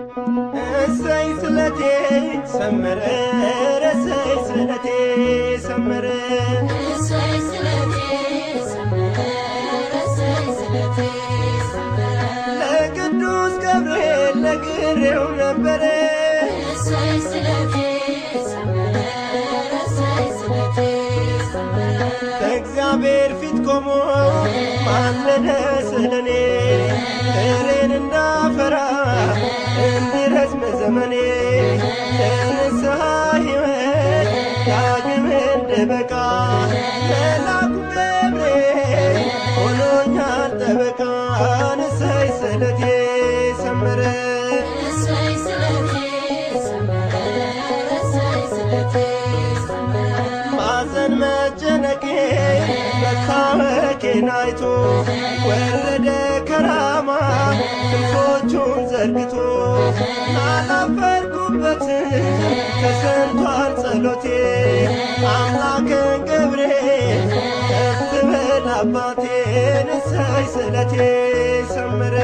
እሰይ ስለቴ ሰመረ፣ እሰይ ስለቴ ሰመረ። እሰይ ስለቴ ሰመረ፣ እሰይ ስለቴ ሰመረ። ለቅዱስ ገብርኤል ነግሬው ነበረ። እሰይ ስለቴ ሰመረ፣ እሰይ ስለቴ ሰመረ። በእግዚአብሔር ፊት ቆሞ ማለደ ስለኔ፣ ፍሬን እንዳፈራ እንዲረዝም ዘመኔ፣ ለንስሐ ሕይወት ዳግም እንድበቃ መላኩ ገብርኤል ሆኖኛል ጠበቃ። እሰይ ስለቴ ሰመረ። እሰይ ስለቴ ሰመረ፣ እሰይ ስለቴ ሰመረ። ማዘን መጨነቄ መታወኬን አይቶ ወረደ ከራማ ክንፎቹን ዘርግቶ። አላፈርኩበት ተሰምቷል ጸሎቴ፣ አምላክን ገብርኤል ከፍ በል አባቴን። እሰይ ስለቴ ሰመረ።